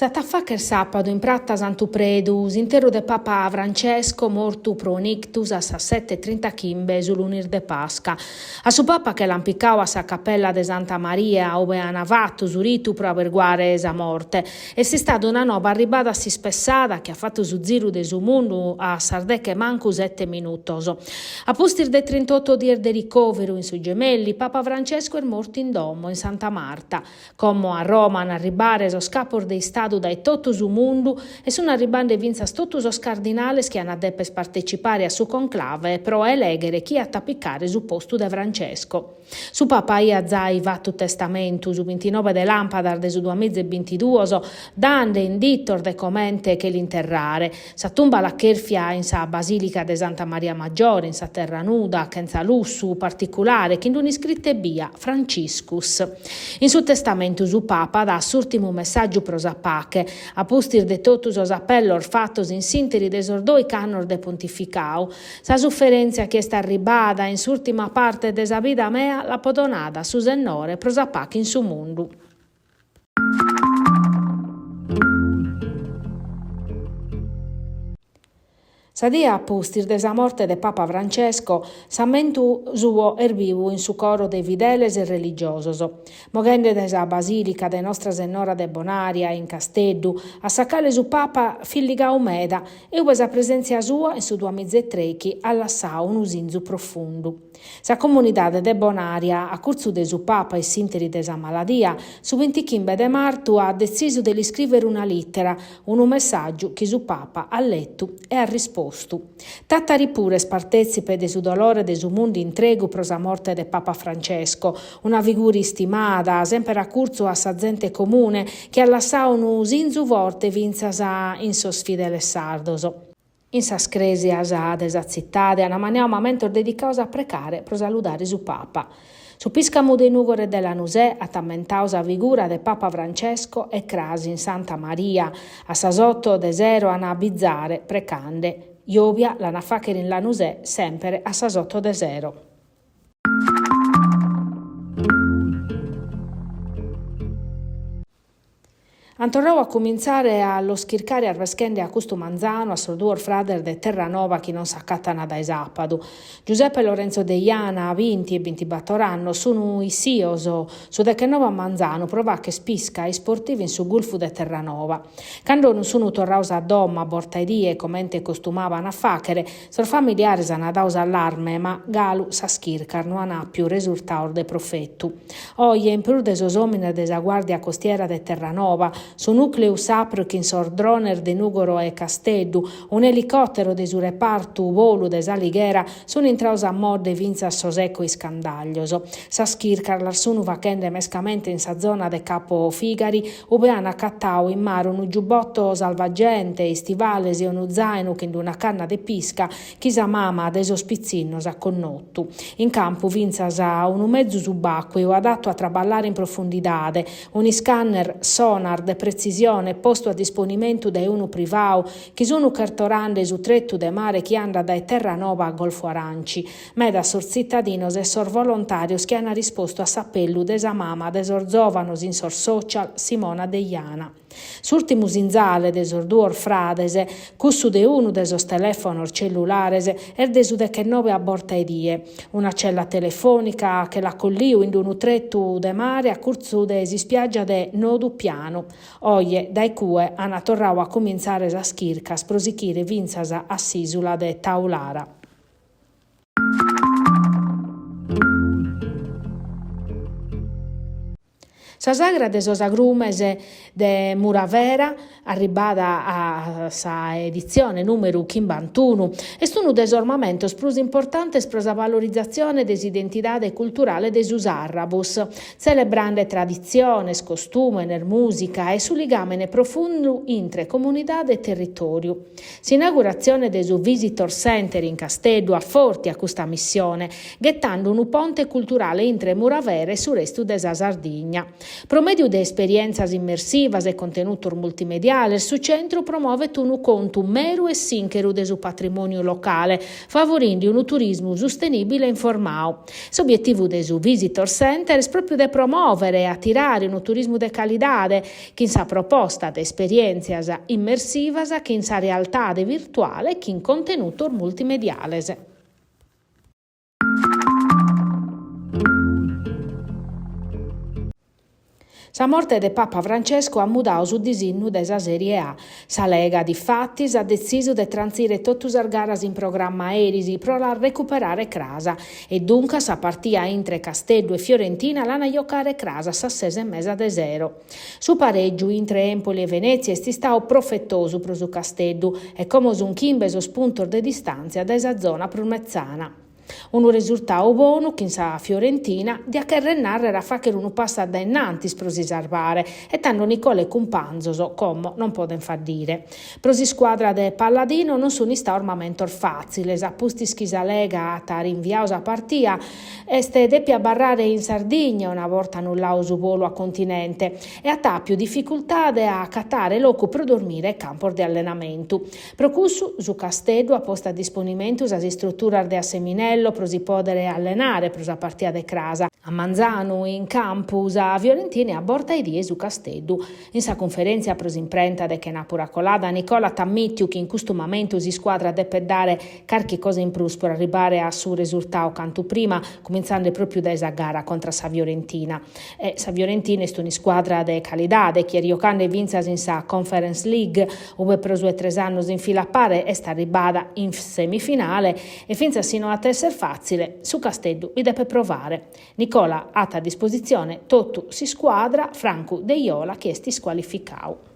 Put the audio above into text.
S'at a fàcher sàpadu in prata Santu Predu s'interru de Papa Francesco mortu pro un'ictus a sas sete e trintachimbe su lunis de Pasca. A su Papa che l'ant picau a sa capella de Santa Maria ube ant fatu su ritu pro aberguare sa morte. Est istada una nova arribada a s'ispessada chi at fatu su ziru de su mundu a sas deche mancu sete minutos. A pustis de trintoto dies de ricòveru in su Gemelli, Papa Francesco est mortu in domo in Santa Marta. Como a Roma an a arribare sos capos de istadu dae totu su mundu e sun arribande fintzas totu sos cardinales chi an a deper partecipare a su conclave pro elèghere chie at a picare su postu de Francesco. Su Papa aiat zai fatu testamentu su bintinobe de làmpadas de su duamiza e bintiduos, dande inditos de comente che l'interrare. Sa tumba l'at chèrfia in sa Basìlica de Santa Maria Maggiore, in sa terra nuda, chentza lussu particulare, chin d'un'iscrita ebbia, Franciscus. In su testamentu su Papa dat s'ùrtimu messàgiu pro sa pache, a pustis de totu sos apellos fatos in s'ìnteri de sos dòich'annos de pontificau. Sa suferèntzia chi est arribada in s'ùrtima parte de sa vida mea l'apo donada a su Sennore pro sa pache in su mundu. Sa die a pustis de sa morte de Papa Francesco, s'ammentu suo est bivu in su coro de fideles e religiosos. Moghende dae sa Basìlica de Nostra Sennora de Bonaria in Casteddu, a sa cale su Papa fit ligadu meda e ue sa presèntzia sua in su duamiza e trèichi at lassadu unu sinzu profundu. Sa comunidade de Bonaria, a curtzu de su Papa in s'ìnteri de sa maladia, su bintichimbe de martu at detzisu de l'iscrìvere una lìtera, unu messàgiu chi su Papa at letu e at rispostu. Tàtari puru est partètzipe de su dolore de su mundu intregu pro sa morte de Papa Francesco, una figura istimada, semper a curtzu a sa zente comune, chi at lassadu unu sinzu forte fintzas in sos fideles sardos. In sas crèsias de sa tzitade an ammaniadu mamentos dedicados a precare pro saludare su Papa. Su pìscamu de Nùgoro e de Lanusè at ammentadu sa figura de Papa Francesco e cras in Santa Maria, a sas oto de sero an a bizare precande. Jòbia l'an a fàghere in Lanusè semper a sas oto de sero. An torradu a cumintzare a los chircare arveschende a custu manzanu a sos duos frades de Terranova chi non s'acatan dae sàpadu. Giuseppe e Lorenzo Deiana, binti e bintibator annos, sun issios su dechenoe a manzanu pro fagher pisca isportiva in su gulfu de Terranova. Cando non sun torrados a domo a borta 'e die, comente costumaban a fàghere, sos familiares an dadu s'allarme, ma galu sas chircas no an àpiu resurtados de profetu. Oje, in prus de sos òmines de sa Guàrdia Costiera de Terranova, su nùcleu SAPR chin sos drones de Nùgoro e Casteddu, un'elicòtero de su repartu bolu de S'Alighera, sun intrados a modde fintzas sos ecoiscandàllios. Sas chircas las sun fachende mescamente in sa zona de Capo Figari, ube an acatadu in mare unu giubbotto salvagente, istivales e unu zàinu chin d'una canna de pisca chi sa mama de sos pitzinnos at connotu. In campu fintzas unu mezu subàcueu adatu a traballare in profundidade, un'iscanner sonar de pretzisione postu a disponimentu dae unu privadu chi sun chertorende su tretu de mare chi andat dae Terranova a Golfu Aranci. Medas sos tzitadinos e sos volontàrios chi ant rispostu a s'apellu de sa mama de sos zòvanos in sos social, Simona Deiana. S'ùrtimu sinzale de sos duos frades, cussu de unu de sos telèfonos cellulares, est de su dechenoe a borta 'e die. Una cella telefònica che l'at colliu in unu tretu de mare a curtzu de s'ispiàgia de Nodu Pianu. Oje, dae cue, ant torradu a cumintzare sas chircas pro sichire fintzas a s'ìsula de Taulara. Sa sagra de sos agrumes de Muravera, arribbada a sa editzione nùmeru chimbantunu, est unu de sos mamentos prus importantes pro sa valorizatzione de s'identidade culturale de su Sarrabus, tzelebrande traditziones, costùmenes, mùsica e su ligàmene profundu intre comunidade e territòriu. S'inauguratzione de su Visitor Center in Casteddu afòrtiat custa missione, ghetende unu ponte culturale intre Muravera e su restu de sa Sardigna. Pro mèdiu de esperièntzias immersivas e contenutos multimediales, su centru promovet unu contu meru e sìncheru de su patrimòniu locale, favorinde unu turismu sustenìbile e informadu. S'obietivu de su Visitor Center est pròpiu de promòvere e atirare unu turismu de calidade, chin sa proposta de esperièntzias immersivas chin sa realtade virtuale e chin contenutos multimediales. Sa morte de Papa Francesco at mudadu su disinnu de sa Sèrie A. Sa Lega, difatis, at detzisu de trantzire totu sas garas in programma eris pro las recuperare cras. E duncas sa partia intre Casteddu e Fiorentina l'an a jocare cras a sas ses e mesa de sero. Su parègiu intre Empoli e Venètzia est istadu profetosu pro su Casteddu e como sunt chimbe sos puntos de distàntzia dae sa zona prus metzana. Unu resurtadu bonu chin sa Fiorentina diat chèrrere nàrrere a fàghere unu passu a dae innantis pro si sarvare e tando Nicola e cumpanzos como non podent faddire. Pro s'iscuadra de Palladino non sunt istados mamentos fàtziles, a pustis chi sa Lega at rinviadu sa partia, est dèpia abarrare in Sardigna una borta annulladu su bolu a continente e at àpiu dificultade a acatare locu pro dormire e campos de allenamentu. Pro cussu su Casteddu at postu a disponimentu sas istruturas de Asseminello pro si pòdere allenare pro sa partia de cras. A manzanu in campu sa Fiorentina e a borta 'e die su Casteddu. In sa cunferèntzia pro s'imprenta de chenàpura colada, Nicola at ammìtiu chi in custu mamentu s'iscuadra depet dare carchi cosa in prus pro arribare a su resurtadu cantu prima, cumintzende pròpiu dae sa gara contra sa Fiorentina. E sa Fiorentina est un'iscuadra de calidade chi est giocande fintzas in sa Conference League, ue pro su 'e tres annos in fila a pare est arribada in semifinale e fintzas si no at esser fàtzile, su Casteddu bi depet provare. Nicola at a dispositzione totu s'iscuadra, francu Deiola chi est iscualificadu.